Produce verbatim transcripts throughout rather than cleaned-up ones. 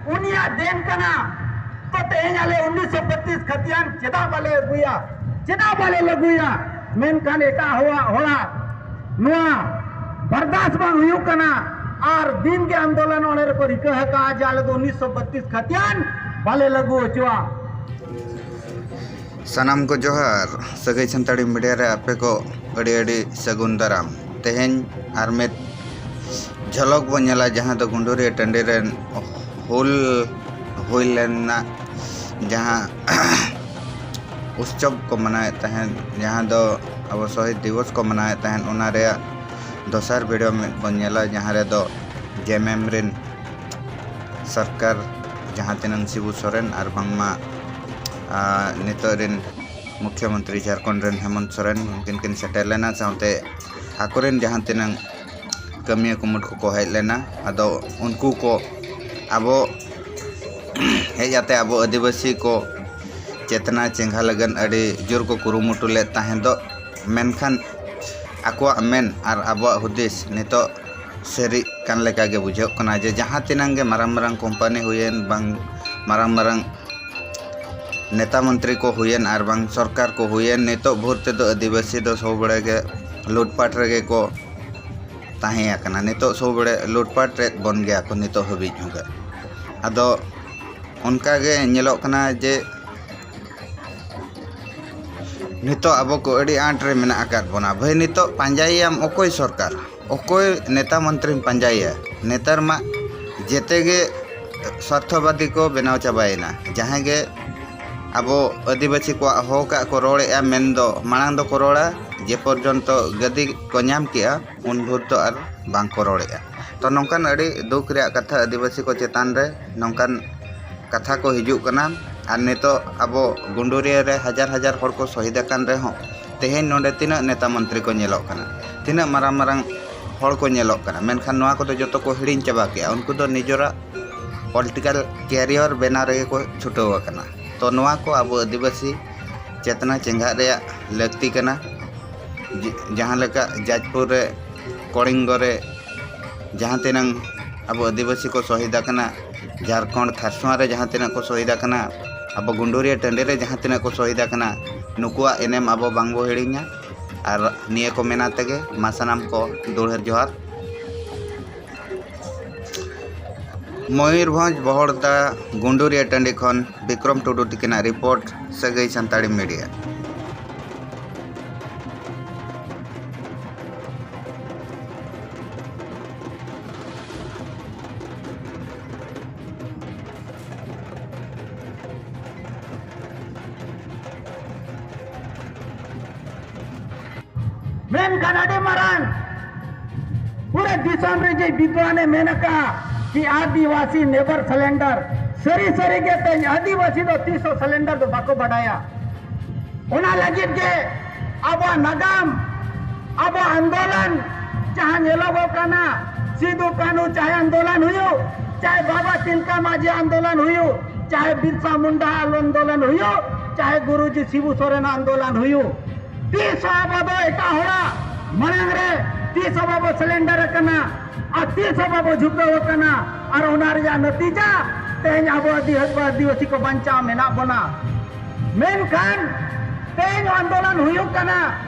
ᱩᱱᱤᱭᱟᱜ ᱫᱮᱱ ᱠᱟᱱᱟ᱾ ᱛᱚ ᱛᱮᱦᱮᱧ ᱟᱞᱮ ᱩᱱᱤᱥᱥᱚ ᱵᱟᱛᱤᱥ ᱠᱷᱟᱹᱛᱤᱭᱟᱱ ᱪᱮᱫᱟᱜ ᱵᱟᱞᱮ ᱟᱹᱜᱩᱭᱟ? ᱪᱮᱫᱟᱜ ᱵᱟᱞᱮ ᱞᱟᱹᱜᱩᱭᱟ? ᱢᱮᱱᱠᱷᱟᱱ ᱮᱴᱟᱜ ᱦᱚᱲᱟᱜ, ᱦᱚᱲᱟᱜ ᱱᱚᱣᱟ ᱵᱟᱨᱫᱟᱥ ᱵᱟᱝ ᱦᱩᱭᱩᱜ ᱠᱟᱱᱟ᱾ ᱟᱨ ᱫᱤᱱ ᱜᱮ ᱟᱱᱫᱳᱞᱚᱱ ᱚᱸᱰᱮ ᱨᱮᱠᱚ ᱨᱤᱠᱟᱹ ᱟᱠᱟᱫᱼᱟ ᱡᱮ ᱟᱞᱮ ᱫᱚ ᱩᱱᱤᱥᱥᱚ ᱵᱟᱛᱤᱥ ᱠᱷᱟᱹᱛᱤᱭᱟᱱ ᱵᱟᱞᱮ ᱞᱟᱹᱜᱩ ᱦᱚᱪᱚᱣᱟ᱾ ᱥᱟᱱᱟᱢ ᱠᱚ ᱡᱚᱦᱟᱨ᱾ ᱥᱟᱹᱜᱟᱹᱭ ᱥᱟᱱᱛᱟᱲᱤ ᱢᱤᱰᱤᱭᱟ ᱨᱮ ᱟᱯᱮ ᱠᱚ ᱟᱹᱰᱤ ᱟᱹᱰᱤ ᱥᱟᱹᱜᱩᱱ ᱫᱟᱨᱟᱢ᱾ ᱛᱮᱦᱮᱧ ᱟᱨ ᱢᱤᱫ ᱡᱷᱚᱞᱚᱠ ᱵᱚᱱ ᱧᱮᱞᱟ, ᱡᱟᱦᱟᱸ ᱫᱚ ᱜᱩᱸᱰᱩᱨᱤᱭᱟᱹ ᱴᱟᱺᱰᱤ ᱨᱮᱱ ᱦᱩᱞ ᱦᱩᱭ ᱞᱮᱱᱟ, ᱡᱟᱦᱟᱸ ᱩᱛᱥᱚᱵ ᱠᱚ ᱢᱟᱱᱟᱣᱮᱫ ᱛᱟᱦᱮᱸᱫ, ᱡᱟᱦᱟᱸ ᱫᱚ ᱟᱵᱚ ᱥᱚᱦᱤᱫ ᱫᱤᱵᱚᱥ ᱠᱚ ᱢᱟᱱᱟᱣᱮᱫ ᱛᱟᱦᱮᱸᱫ, ᱚᱱᱟ ᱨᱮᱭᱟᱜ ᱫᱚᱥᱟᱨ ᱵᱷᱤᱰᱤᱭᱳ ᱢᱤᱫ ᱵᱚᱱ ᱧᱮᱞᱟ, ᱡᱟᱦᱟᱸ ᱨᱮᱫᱚ ᱡᱮᱢᱮᱢ ᱨᱮᱱ ᱥᱚᱨᱠᱟᱨ, ᱡᱟᱦᱟᱸ ᱛᱤᱱᱟᱹᱝ ᱥᱤᱵᱩ ᱥᱚᱨᱮᱱ ᱟᱨ ᱵᱟᱝᱢᱟ, ᱟᱨ ᱱᱤᱛᱚᱜ ᱨᱮᱱ ᱢᱩᱠᱷᱭᱚᱢᱚᱱᱛᱨᱤ ᱡᱷᱟᱲᱠᱷᱚᱸᱰ ᱨᱮᱱ ᱦᱮᱢᱚᱱᱛ ᱥᱚᱨᱮᱱ, ᱩᱱᱠᱤᱱ ᱠᱤᱱ ᱥᱮᱴᱮᱨ ᱞᱮᱱᱟ, ᱥᱟᱶᱛᱮ ᱟᱠᱚᱨᱮᱱ ᱡᱟᱦᱟᱸ ᱛᱤᱱᱟᱹᱝ ᱠᱟᱹᱢᱤᱭᱟᱹ ᱠᱩᱢᱩᱴ ᱠᱚᱠᱚ ᱦᱮᱡ ᱞᱮᱱᱟ᱾ ᱟᱫᱚ ᱩᱱᱠᱩ ᱠᱚ ᱟᱵᱚ ᱦᱮᱡ ᱟᱛᱮ ᱟᱵᱚ ᱟᱹᱫᱤᱵᱟᱹᱥᱤ ᱠᱚ ᱪᱮᱛᱱᱟ ᱪᱮᱸᱜᱷᱟ ᱞᱟᱹᱜᱤᱫ ᱟᱹᱰᱤ ᱡᱳᱨ ᱠᱚ ᱠᱩᱨᱩᱢᱩᱴᱩ ᱞᱮᱫ ᱛᱟᱦᱮᱸ ᱫᱚ, ᱢᱮᱱᱠᱷᱟᱱ ᱟᱠᱚᱣᱟᱜ ᱢᱮᱱ ᱟᱨ ᱟᱵᱚᱣᱟᱜ ᱦᱩᱫᱤᱥ ᱱᱤᱛᱚᱜ ᱥᱟᱹᱨᱤᱜ ᱠᱟᱱ ᱞᱮᱠᱟ ᱜᱮ ᱵᱩᱡᱷᱟᱹᱜ ᱠᱟᱱᱟ, ᱡᱮ ᱡᱟᱦᱟᱸ ᱛᱤᱱᱟᱹᱝ ᱜᱮ ᱢᱟᱨᱟᱝ ᱢᱟᱨᱟᱝ ᱠᱳᱢᱯᱟᱱᱤ ᱦᱩᱭᱮᱱ, ᱵᱟᱝ ᱢᱟᱨᱟᱝ ᱢᱟᱨᱟᱝ ᱱᱮᱛᱟ ᱢᱚᱱᱛᱨᱤ ᱠᱚ ᱦᱩᱭᱮᱱ ᱟᱨ ᱵᱟᱝ ᱥᱚᱨᱠᱟᱨ ᱠᱚ ᱦᱩᱭᱮᱱ, ᱱᱤᱛᱚᱜ ᱵᱷᱳᱨ ᱛᱮᱫᱚ ᱟᱹᱫᱤᱵᱟᱹᱥᱤ ᱫᱚ ᱥᱚᱵ ᱵᱮᱲᱮ ᱜᱮ ᱞᱩᱴᱯᱟᱴ ᱨᱮᱜᱮ ᱠᱚ ᱛᱟᱦᱮᱸ ᱟᱠᱟᱱᱟ᱾ ᱱᱤᱛᱚᱜ ᱥᱚᱵ ᱵᱮᱲᱮ ᱞᱩᱴᱯᱟᱴ ᱨᱮᱫ ᱵᱚᱱ ᱜᱮᱭᱟ ᱠᱚ ᱱᱤᱛᱚᱜ ᱦᱟᱹᱵᱤᱡ ᱦᱚᱸ᱾ ᱟᱫᱚ ᱚᱱᱠᱟ ᱜᱮ ᱧᱮᱞᱚᱜ ᱠᱟᱱᱟ ᱡᱮ ᱱᱤᱛᱚᱜ ᱟᱵᱚ ᱠᱚ ᱟᱹᱰᱤ ᱟᱸᱴ ᱨᱮ ᱢᱮᱱᱟᱜ ᱟᱠᱟᱫ ᱵᱚᱱᱟ᱾ ᱵᱷᱟᱹᱭ, ᱱᱤᱛᱚᱜ ᱯᱟᱸᱡᱟᱭᱮᱭᱟᱢ ᱚᱠᱚᱭ ᱥᱚᱨᱠᱟᱨ, ᱚᱠᱚᱭ ᱱᱮᱛᱟ ᱢᱚᱱᱛᱨᱤᱢ ᱯᱟᱸᱡᱟᱭᱮᱭᱟ? ᱱᱮᱛᱟᱨ ᱢᱟ ᱡᱮᱛᱮ ᱜᱮ ᱥᱣᱟᱨᱛᱷᱚᱵᱟᱫᱤ ᱠᱚ ᱵᱮᱱᱟᱣ ᱪᱟᱵᱟᱭᱮᱱᱟ᱾ ᱡᱟᱦᱟᱸᱭ ᱜᱮ ᱟᱵᱚ ᱟᱹᱫᱤᱵᱟᱹᱥᱤ ᱠᱚᱣᱟᱜ ᱦᱚᱠᱟᱜ ᱠᱚ ᱨᱚᱲᱮᱫᱼᱟ, ᱢᱮᱱᱫᱚ ᱢᱟᱲᱟᱝ ᱫᱚᱠᱚ ᱨᱚᱲᱟ, ᱡᱮ ᱯᱚᱨᱡᱚᱱᱛᱚ ᱜᱟᱹᱫᱤ ᱠᱚ ᱧᱟᱢ ᱠᱮᱜᱼᱟ, ᱩᱱ ᱵᱷᱳᱨ ᱫᱚ ᱟᱨ ᱵᱟᱝ ᱠᱚ ᱨᱚᱲᱮᱫᱼᱟ᱾ ᱛᱚ ᱱᱚᱝᱠᱟᱱ ᱟᱹᱰᱤ ᱫᱩᱠ ᱨᱮᱭᱟᱜ ᱠᱟᱛᱷᱟ, ᱟᱹᱫᱤᱵᱟᱹᱥᱤ ᱠᱚ ᱪᱮᱛᱟᱱ ᱨᱮ ᱱᱚᱝᱠᱟᱱ ᱠᱟᱛᱷᱟ ᱠᱚ ᱦᱤᱡᱩᱜ ᱠᱟᱱᱟ᱾ ᱟᱨ ᱱᱤᱛᱚᱜ ᱟᱵᱚ ᱜᱩᱸᱰᱩᱨᱤᱭᱟᱹ ᱨᱮ ᱦᱟᱡᱟᱨ ᱦᱟᱡᱟᱨ ᱦᱚᱲ ᱠᱚ ᱥᱚᱦᱤᱫ ᱟᱠᱟᱱ ᱨᱮᱦᱚᱸ, ᱛᱮᱦᱮᱧ ᱱᱚᱰᱮ ᱛᱤᱱᱟᱹᱜ ᱱᱮᱛᱟ ᱢᱚᱱᱛᱨᱤ ᱠᱚ ᱧᱮᱞᱚᱜ ᱠᱟᱱᱟ, ᱛᱤᱱᱟᱹᱜ ᱢᱟᱨᱟᱝ ᱢᱟᱨᱟᱝ ᱦᱚᱲ ᱠᱚ ᱧᱮᱞᱚᱜ ᱠᱟᱱᱟ, ᱢᱮᱱᱠᱷᱟᱱ ᱱᱚᱣᱟ ᱠᱚᱫᱚ ᱡᱚᱛᱚ ᱠᱚ ᱦᱤᱲᱤᱧ ᱪᱟᱵᱟ ᱠᱮᱜᱼᱟ᱾ ᱩᱱᱠᱩ ᱫᱚ ᱱᱤᱡᱮᱨᱟᱜ ᱯᱚᱞᱤᱴᱤᱠᱟᱞ ᱠᱮᱨᱤᱭᱚᱨ ᱵᱮᱱᱟᱣ ᱨᱮᱜᱮ ᱠᱚ ᱪᱷᱩᱴᱟᱹᱣ ᱟᱠᱟᱱᱟ᱾ ᱛᱚ ᱱᱚᱣᱟ ᱠᱚ ᱟᱵᱚ ᱟᱹᱫᱤᱵᱟᱹᱥᱤ ᱪᱮᱛᱱᱟ ᱪᱮᱸᱜᱷᱟᱜ ᱨᱮᱭᱟᱜ ᱞᱟᱹᱠᱛᱤ ᱠᱟᱱᱟ᱾ ᱡᱮ-, ᱡᱟᱦᱟᱸ ᱞᱮᱠᱟ ᱡᱟᱡᱽᱯᱩᱨ ᱨᱮ, ᱠᱚᱲᱤᱝᱜᱚ ᱨᱮ ᱡᱟᱦᱟᱸ ᱛᱤᱱᱟᱹᱝ ᱟᱵᱚ ᱟᱹᱫᱤᱵᱟᱹᱥᱤ ᱠᱚ ᱥᱚᱦᱤᱫ ᱟᱠᱟᱱᱟ, ᱡᱷᱟᱲᱠᱷᱚᱸᱰ ᱠᱷᱟᱨᱥᱚᱣᱟ ᱨᱮ ᱡᱟᱦᱟᱸ ᱛᱤᱱᱟᱹᱜ ᱠᱚ ᱥᱚᱦᱤᱫ ᱟᱠᱟᱱᱟ, ᱟᱵᱚ ᱜᱩᱰᱩᱨᱤᱭᱟᱹ ᱴᱟᱺᱰᱤ ᱨᱮ ᱡᱟᱦᱟᱸ ᱛᱤᱱᱟᱹᱜ ᱠᱚ ᱥᱚᱦᱤᱫ ᱟᱠᱟᱱᱟ, ᱱᱩᱠᱩᱣᱟᱜ ᱮᱱᱮᱢ ᱟᱵᱚ ᱵᱟᱝ ᱵᱚ ᱦᱤᱲᱤᱧᱟ᱾ ᱟᱨ ᱱᱤᱭᱟᱹ ᱠᱚ ᱢᱮᱱᱟ ᱛᱮᱜᱮ ᱢᱟ ᱥᱟᱱᱟᱢ ᱠᱚ ᱫᱩᱲᱦᱟᱹᱨ ᱡᱚᱦᱟᱨ᱾ ᱢᱚᱭᱩᱨᱵᱷᱚᱸᱡᱽ ᱵᱚᱦᱚᱲᱫᱟ ᱜᱩᱰᱩᱨᱤᱭᱟᱹ ᱴᱟᱺᱰᱤ ᱠᱷᱚᱱ ᱵᱤᱠᱨᱚᱢ ᱴᱩᱰᱩ ᱛᱤᱠᱤᱱᱟᱜ ᱨᱤᱯᱳᱨᱴ, ᱥᱟᱹᱜᱟᱹᱭ ᱥᱟᱱᱛᱟᱲᱤ ᱢᱤᱰᱤᱭᱟ᱾ ᱢᱮᱱᱠᱷᱟᱱ ᱟᱹᱰᱤ ᱢᱟᱨᱟᱝ ᱯᱩᱨᱟᱹ ᱫᱤᱥᱚᱢ ᱨᱮ ᱡᱮ ᱵᱤᱫᱽᱣᱟᱱᱮ ᱢᱮᱱ ᱟᱠᱟᱫ ᱠᱤ ᱟᱹᱫᱤᱵᱟᱹᱥᱤ never surrender᱾ ᱥᱟᱹᱨᱤ ᱥᱟᱹᱨᱤ ᱜᱮ ᱛᱮᱦᱮᱧ ᱟᱹᱫᱤᱵᱟᱹᱥᱤ ᱫᱚ ᱛᱤᱥ ᱦᱚᱸ surrender ᱫᱚ ᱵᱟᱠᱚ ᱵᱟᱰᱟᱭᱟ᱾ ᱚᱱᱟ ᱞᱟᱹᱜᱤᱫ ᱜᱮ ᱟᱵᱚᱣᱟᱜ ᱱᱟᱜᱟᱢ, ᱟᱵᱚᱣᱟᱜ ᱟᱱᱫᱳᱞᱚᱱ ᱡᱟᱦᱟᱸ ᱧᱮᱞᱚᱜᱚᱜ ᱠᱟᱱᱟ, ᱥᱤᱫᱩ ᱠᱟᱹᱱᱦᱩ ᱪᱟᱦᱮ ᱟᱱᱫᱳᱞᱚᱱ ᱦᱩᱭᱩᱜ, ᱪᱟᱦᱮ ᱵᱟᱵᱟ ᱛᱤᱞᱠᱟ ᱢᱟᱹᱡᱷᱤ ᱟᱱᱫᱳᱞᱚᱱ ᱦᱩᱭᱩᱜ, ᱪᱟᱦᱮ ᱵᱤᱨᱥᱟ ᱢᱩᱱᱰᱟ ᱟᱱᱫᱳᱞᱚᱱ ᱦᱩᱭᱩᱜ, ᱪᱟᱦᱮ ᱜᱩᱨᱩᱡᱤ ᱥᱤᱵᱩ ᱥᱚᱨᱮᱱ ᱟᱱᱫᱳᱞᱚᱱ ᱦᱩᱭᱩᱜ, ᱛᱤᱥ ᱦᱚᱸ ᱟᱵᱚ ᱫᱚ ᱮᱴᱟᱜ ᱦᱚᱲᱟᱜ ᱢᱟᱲᱟᱝ ᱨᱮ ᱛᱤᱥ ᱦᱚᱸ ᱵᱟᱵᱚ surrender ᱟᱠᱟᱱᱟ ᱟᱨ ᱛᱤᱥ ᱦᱚᱸ ᱵᱟᱵᱚ ᱡᱷᱩᱠᱟᱹᱣ ᱟᱠᱟᱱᱟ᱾ ᱟᱨ ᱚᱱᱟ ᱨᱮᱭᱟᱜ ᱱᱟᱹᱛᱤᱡᱟ ᱛᱮᱦᱮᱧ ᱟᱵᱚ ᱟᱹᱫᱤ-, ᱟᱹᱫᱤᱵᱟᱹᱥᱤ ᱠᱚ ᱵᱟᱧᱪᱟᱣ ᱢᱮᱱᱟᱜ ᱵᱚᱱᱟ᱾ ᱢᱮᱱᱠᱷᱟᱱ ᱛᱮᱦᱮᱧ ᱟᱱᱫᱳᱞᱚᱱ ᱦᱩᱭᱩᱜ ᱠᱟᱱᱟ,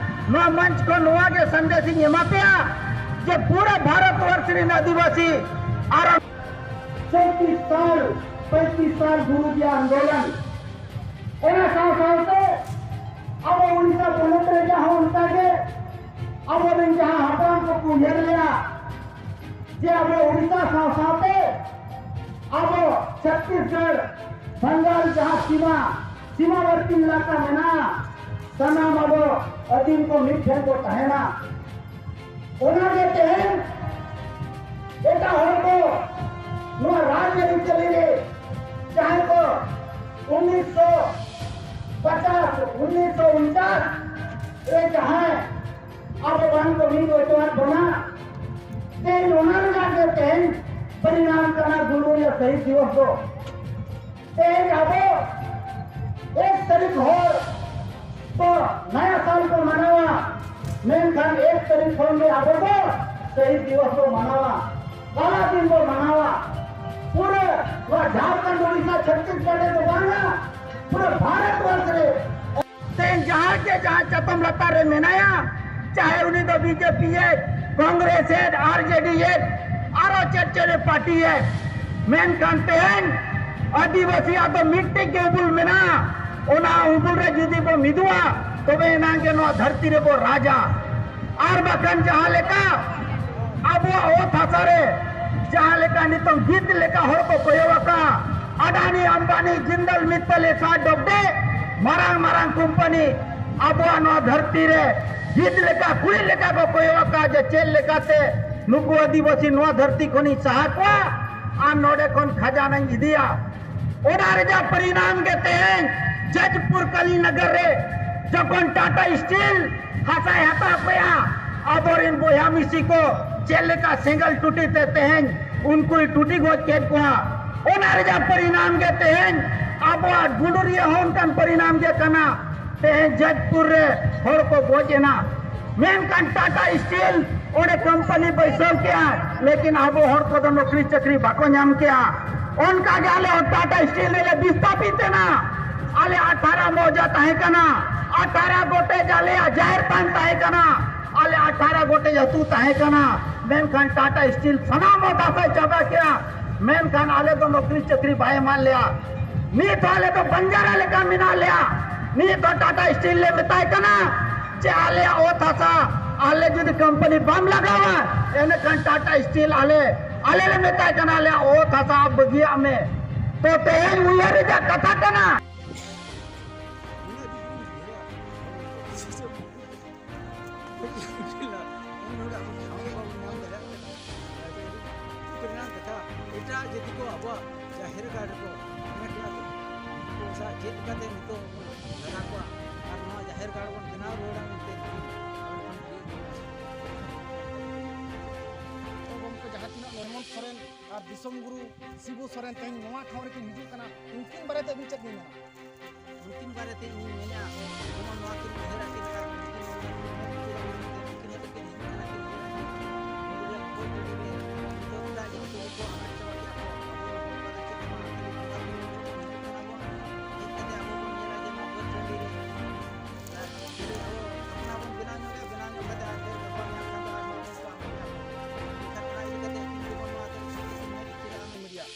ᱱᱚᱣᱟ ᱢᱚᱧᱪ ᱠᱷᱚᱱ ᱱᱚᱣᱟ ᱜᱮ ᱥᱟᱸᱫᱮᱥ ᱤᱧ ᱮᱢᱟ ᱯᱮᱭᱟ ᱡᱮ ᱯᱩᱨᱟᱹ ᱵᱷᱟᱨᱚᱛ ᱵᱚᱨᱥ ᱨᱮᱱ ᱟᱹᱫᱤᱵᱟᱹᱥᱤ ᱟᱨ ᱪᱚᱣᱛᱨᱤᱥ ᱥᱟᱞ, ᱯᱚᱸᱭᱛᱨᱤᱥ ᱥᱟᱞ ᱜᱩᱨᱩᱡᱤ ᱟᱱᱫᱳᱞᱚᱱ, ᱚᱱᱟ ᱥᱟᱶ ᱥᱟᱶᱛᱮ ᱟᱵᱚ ᱩᱲᱤᱥᱥᱟ ᱯᱚᱱᱚᱛ ᱨᱮ ᱡᱟᱦᱟᱸ ᱚᱱᱠᱟ ᱜᱮ ᱟᱵᱚᱨᱮᱱ ᱡᱟᱦᱟᱸ ᱦᱟᱯᱲᱟᱢ ᱠᱚᱠᱚ ᱩᱭᱦᱟᱹᱨ ᱞᱮᱫᱟ ᱡᱮ ᱟᱵᱚ ᱩᱲᱤᱥᱥᱟ ᱥᱟᱶ ᱥᱟᱶᱛᱮ ᱟᱵᱚ ᱪᱷᱚᱛᱤᱥᱜᱚᱲ, ᱵᱟᱝᱜᱟᱞ ᱡᱟᱦᱟᱸ ᱥᱤᱢᱟ, ᱥᱤᱢᱟᱵᱚᱨᱛᱤ ᱮᱞᱟᱠᱟ ᱢᱮᱱᱟᱜᱼᱟ, ᱥᱟᱱᱟᱢ ᱟᱵᱚ ᱟᱹᱫᱤᱢ ᱠᱚ ᱢᱤᱫ ᱴᱷᱮᱱ ᱠᱚ ᱛᱟᱦᱮᱱᱟ᱾ ᱚᱱᱟᱜᱮ ᱛᱮᱦᱮᱧ ᱮᱴᱟᱜ ᱦᱚᱲ ᱠᱚ ᱱᱚᱣᱟ ᱨᱟᱡᱽ ᱟᱹᱨᱤᱪᱟᱹᱞᱤ ᱨᱮ ᱡᱟᱦᱟᱸᱭ ᱠᱚ ᱩᱱᱤᱥᱥᱚ ᱯᱚᱪᱟᱥ, ᱩᱱᱤᱥᱥᱚ ᱩᱱᱪᱟᱥ ᱨᱮ ᱡᱟᱦᱟᱸᱭ ᱟᱵᱚ ᱵᱟᱝ ᱠᱚ ᱢᱤᱫ ᱦᱚᱪᱚᱣᱟᱫ ᱵᱚᱱᱟ, ᱛᱮᱦᱮᱧ ᱚᱱᱟ ᱨᱮᱱᱟᱜ ᱜᱮ ᱛᱮᱦᱮᱧ ᱯᱚᱨᱤᱱᱟᱢ ᱠᱟᱱᱟ ᱜᱩᱨᱩ ᱨᱮᱭᱟᱜ ᱥᱟᱹᱦᱤᱫ ᱫᱤᱵᱚᱥ ᱫᱚ᱾ ᱛᱮᱦᱮᱧ ᱟᱵᱚ ᱮᱠ ᱛᱟᱹᱨᱤᱠᱷ ᱦᱚᱲ ᱫᱚ ᱱᱟᱭᱟ ᱥᱟᱞ ᱠᱚ ᱢᱟᱱᱟᱣᱟ, ᱢᱮᱱᱠᱷᱟᱱ ᱮᱠ ᱛᱟᱹᱨᱤᱠᱷ ᱠᱷᱚᱱ ᱜᱮ ᱟᱵᱚ ᱫᱚ ᱥᱟᱹᱦᱤᱫ ᱫᱤᱵᱚᱥ ᱵᱚ ᱢᱟᱱᱟᱣᱟ, ᱠᱟᱞᱟ ᱫᱤᱱ ᱵᱚ ᱢᱟᱱᱟᱣᱟ᱾ ᱯᱩᱨᱟᱹ ᱱᱚᱣᱟ ᱡᱷᱟᱲᱠᱷᱚᱸᱰ, ᱳᱰᱤᱥᱟ, ᱪᱷᱚᱛᱤᱥᱜᱚᱲ ᱨᱮ ᱫᱚ ᱵᱟᱝᱟ, ᱯᱩᱨᱟᱹ ᱵᱷᱟᱨᱚᱛ ᱵᱚᱨᱥ ᱨᱮ᱾ ᱛᱮᱦᱮᱧ ᱡᱟᱦᱟᱸᱭ ᱜᱮ ᱡᱟᱦᱟᱸ ᱪᱟᱛᱚᱢ ᱞᱟᱛᱟᱨ ᱨᱮ ᱢᱮᱱᱟᱭᱟ, ᱪᱟᱦᱮ ᱩᱱᱤ ᱫᱚ ᱵᱤᱡᱮᱯᱤ ᱮ, ᱠᱚᱝᱜᱨᱮᱥ ᱮ, ᱟᱨᱡᱮᱰᱤ ᱮ, ᱟᱨᱚ ᱪᱮᱫ ᱪᱮᱫ ᱮ ᱯᱟᱨᱴᱤ ᱮ, ᱢᱮᱱᱠᱷᱟᱱ ᱛᱮᱦᱮᱧ ᱟᱹᱫᱤᱵᱟᱹᱥᱤᱭᱟᱜ ᱫᱚ ᱢᱤᱫᱴᱮᱡ ᱜᱮ ᱩᱵᱩᱞ ᱢᱮᱱᱟᱜᱼᱟ᱾ ᱚᱱᱟ ᱩᱵᱩᱞ ᱨᱮ ᱡᱩᱫᱤ ᱵᱚ ᱢᱤᱫᱚᱜᱼᱟ, ᱛᱚᱵᱮ ᱮᱱᱟᱝ ᱜᱮ ᱱᱚᱣᱟ ᱫᱷᱟᱹᱨᱛᱤ ᱨᱮᱵᱚ ᱨᱟᱡᱟ᱾ ᱟᱨ ᱵᱟᱠᱷᱟᱱ ᱡᱟᱦᱟᱸ ᱞᱮᱠᱟ ᱟᱵᱚᱣᱟᱜ ᱚᱛ ᱦᱟᱥᱟ ᱨᱮ ᱡᱟᱦᱟᱸ ᱞᱮᱠᱟ ᱱᱤᱛᱚᱝ ᱜᱤᱫ ᱞᱮᱠᱟ ᱦᱚᱲ ᱠᱚ ᱠᱚᱭᱚᱜ ᱟᱠᱟᱫ, ᱟᱰᱟᱱᱤ, ᱟᱢᱵᱟᱱᱤ, ᱡᱤᱱᱫᱟᱞ ᱢᱤᱛᱛᱟᱞ, ᱮᱥᱟᱨ ᱰᱚᱵᱰᱮ, ᱢᱟᱨᱟᱝ ᱢᱟᱨᱟᱝ ᱠᱳᱢᱯᱟᱱᱤ ᱟᱵᱚᱣᱟᱜ ᱱᱚᱣᱟ ᱫᱷᱟᱹᱨᱛᱤ ᱨᱮ ᱜᱤᱫ ᱞᱮᱠᱟ, ᱠᱩᱲᱤ ᱞᱮᱠᱟ ᱠᱚ ᱠᱚᱭᱚᱜ ᱟᱠᱟᱫ ᱡᱮ ᱪᱮᱫ ᱞᱮᱠᱟᱛᱮ ᱱᱩᱠᱩ ᱟᱹᱫᱤᱵᱟᱹᱥᱤ ᱱᱚᱣᱟ ᱫᱷᱟᱹᱨᱛᱤ ᱠᱷᱚᱱᱤᱧ ᱥᱟᱦᱟ ᱠᱚᱣᱟ ᱟᱨ ᱱᱚᱰᱮ ᱠᱷᱚᱱ ᱠᱷᱟᱡᱟᱱᱟᱧ ᱤᱫᱤᱭᱟ᱾ ᱚᱱᱟ ᱨᱮᱭᱟᱜ ᱯᱚᱨᱤᱱᱟᱢ ᱜᱮ ᱛᱮᱦᱮᱧ ᱡᱟᱡᱽᱯᱩᱨ ᱠᱟᱞᱤᱱᱚᱜᱚᱨ ᱨᱮ ᱡᱚᱠᱷᱚᱱ ᱴᱟᱴᱟ ᱥᱴᱤᱞ ᱦᱟᱥᱟᱭ ᱦᱟᱛᱟᱣ ᱠᱮᱜᱼᱟ, ᱟᱵᱚᱨᱮᱱ ᱵᱚᱭᱦᱟ ᱢᱤᱥᱤ ᱠᱚ ᱪᱮᱫ ᱞᱮᱠᱟ ᱥᱮᱸᱜᱮᱞ ᱴᱩᱴᱤ ᱛᱮ ᱛᱮᱦᱮᱧ ᱩᱱᱠᱩᱭ ᱴᱩᱴᱤ ᱜᱚᱡ ᱠᱮᱫ ᱠᱚᱣᱟ, ᱚᱱᱟ ᱨᱮᱭᱟᱜ ᱯᱚᱨᱤᱱᱟᱢ ᱜᱮ ᱛᱮᱦᱮᱧ ᱟᱵᱚᱣᱟᱜ ᱜᱩᱰᱩᱨᱤᱭᱟᱹ ᱦᱚᱸ ᱚᱱᱠᱟᱱ ᱯᱚᱨᱤᱱᱟᱢ ᱜᱮ ᱠᱟᱱᱟ᱾ ᱛᱮᱦᱮᱧ ᱡᱟᱡᱽᱯᱩᱨ ᱨᱮ ᱦᱚᱲ ᱠᱚ ᱜᱚᱡ ᱮᱱᱟ, ᱢᱮᱱᱠᱷᱟᱱ ᱴᱟᱴᱟ ᱥᱴᱤᱞ ᱚᱸᱰᱮ ᱠᱳᱢᱯᱟᱱᱤ ᱵᱟᱹᱭᱥᱟᱹᱣ ᱠᱮᱜᱼᱟ, ᱞᱮᱠᱤᱱ ᱟᱵᱚ ᱦᱚᱲ ᱠᱚᱫᱚ ᱱᱚᱠᱨᱤ ᱪᱟᱹᱠᱨᱤ ᱵᱟᱠᱚ ᱧᱟᱢ ᱠᱮᱜᱼᱟ᱾ ᱚᱱᱠᱟ ᱜᱮ ᱟᱞᱮ ᱦᱚᱸ ᱴᱟᱴᱟ ᱥᱴᱤᱞ ᱨᱮᱞᱮ ᱵᱤᱥᱛᱷᱟᱯᱤᱛ ᱮᱱᱟ᱾ ᱟᱞᱮ ᱟᱴᱷᱟᱨᱟ ᱢᱚᱣᱡᱟ ᱛᱟᱦᱮᱸ ᱠᱟᱱᱟ, ᱟᱴᱷᱟᱨᱟ ᱜᱚᱴᱮᱡ ᱟᱞᱮᱭᱟᱜ ᱡᱟᱦᱮᱨ ᱛᱷᱟᱱ ᱛᱟᱦᱮᱸ ᱠᱟᱱᱟ, ᱟᱞᱮ ᱟᱴᱷᱟᱨᱟ ᱜᱚᱴᱮᱡ ᱟᱹᱛᱩ ᱛᱟᱦᱮᱸ ᱠᱟᱱᱟ, ᱢᱮᱱᱠᱷᱟᱱ ᱴᱟᱴᱟ ᱥᱴᱤᱞ ᱥᱟᱱᱟᱢ ᱚᱛ ᱦᱟᱥᱟᱭ ᱪᱟᱵᱟ ᱠᱮᱜᱼᱟ᱾ ᱢᱮᱱᱠᱷᱟᱱ ᱟᱞᱮ ᱫᱚ ᱱᱚᱠᱨᱤ ᱪᱟᱹᱠᱨᱤ ᱵᱟᱭ ᱮᱢᱟᱫ ᱞᱮᱭᱟ᱾ ᱱᱤᱛ ᱦᱚᱸ ᱟᱞᱮ ᱫᱚ ᱵᱟᱧᱡᱟᱨᱟ ᱞᱮᱠᱟ ᱢᱮᱱᱟᱜ ᱞᱮᱭᱟ᱾ ᱱᱤᱛ ᱫᱚ ᱴᱟᱴᱟ ᱥᱴᱤᱞ ᱞᱮ ᱢᱮᱛᱟᱭ ᱠᱟᱱᱟ ᱡᱮ ᱟᱞᱮᱭᱟᱜ ᱚᱛ ᱦᱟᱥᱟ ᱟᱞᱮ ᱡᱩᱫᱤ ᱠᱳᱢᱯᱟᱱᱤ ᱵᱟᱢ ᱞᱟᱜᱟᱣᱟ, ᱮᱱᱠᱷᱟᱱ ᱴᱟᱴᱟ ᱥᱴᱤᱞ ᱟᱞᱮ, ᱟᱞᱮ ᱞᱮ ᱢᱮᱛᱟᱭ ᱠᱟᱱᱟ ᱟᱞᱮᱭᱟᱜ ᱚᱛ ᱦᱟᱥᱟ ᱵᱟᱹᱜᱤᱭᱟᱜ ᱢᱮ᱾ ᱛᱚ ᱛᱮᱦᱮᱧ ᱩᱭᱦᱟᱹᱨ ᱨᱮᱭᱟᱜ ᱠᱟᱛᱷᱟ ᱠᱟᱱᱟ᱾ ᱩᱱᱟᱹᱜ ᱫᱤᱱ ᱤᱧ ᱩᱭᱦᱟᱹᱨᱟ᱾ ᱩᱱ ᱦᱚᱲᱟᱜ ᱴᱷᱟᱶ ᱜᱮ ᱵᱟᱵᱚᱱ ᱧᱟᱢ ᱫᱟᱲᱮᱭᱟᱜ ᱠᱟᱱᱟ᱾ ᱟᱹᱰᱤ ᱫᱩᱠ ᱨᱮᱱᱟᱜ ᱠᱟᱛᱷᱟ᱾ ᱮᱴᱟᱜ ᱡᱟᱹᱛᱤ ᱠᱚ ᱟᱵᱚᱣᱟᱜ ᱡᱟᱦᱮᱨ ᱜᱟᱲ ᱨᱮᱠᱚ ᱮᱱᱮᱡ ᱠᱟᱱᱟ ᱠᱚ᱾ ᱩᱱᱠᱩ ᱥᱟᱶ ᱪᱮᱫ ᱞᱮᱠᱟᱛᱮ ᱱᱤᱛᱚᱜ ᱵᱚᱱ ᱞᱟᱜᱟ ᱠᱚᱣᱟ ᱟᱨ ᱱᱚᱣᱟ ᱡᱟᱦᱮᱨ ᱜᱟᱲ ᱵᱚᱱ ᱵᱮᱱᱟᱣ ᱨᱩᱣᱟᱹᱲᱟ ᱢᱮᱱᱛᱮ ᱟᱵᱚ ᱠᱷᱚᱱ ᱠᱩᱞᱤ ᱠᱚ ᱦᱩᱭᱩᱜᱼᱟ᱾ ᱛᱚ ᱜᱚᱢᱠᱮ, ᱡᱟᱦᱟᱸ ᱛᱤᱱᱟᱹᱜ ᱦᱮᱢᱚᱱᱛ ᱥᱚᱨᱮᱱ ᱟᱨ ᱫᱤᱥᱚᱢ ᱜᱩᱨᱩ ᱥᱤᱵᱩ ᱥᱚᱨᱮᱱ ᱛᱮᱦᱮᱧ ᱱᱚᱣᱟ ᱴᱷᱟᱶ ᱨᱮᱠᱤᱱ ᱦᱤᱡᱩᱜ ᱠᱟᱱᱟ, ᱩᱱᱠᱤᱱ ᱵᱟᱨᱮᱛᱮ ᱟᱹᱵᱤᱱ ᱪᱮᱫ ᱵᱤᱱ ᱢᱮᱱᱟ? ᱩᱱᱠᱤᱱ ᱵᱟᱨᱮᱛᱮ ᱤᱧᱤᱧ ᱢᱮᱱᱟ, ᱡᱮᱢᱚᱱ ᱱᱚᱣᱟ ᱠᱤᱱ ᱩᱭᱦᱟᱹᱨᱟ ᱠᱤᱱ ᱟᱨ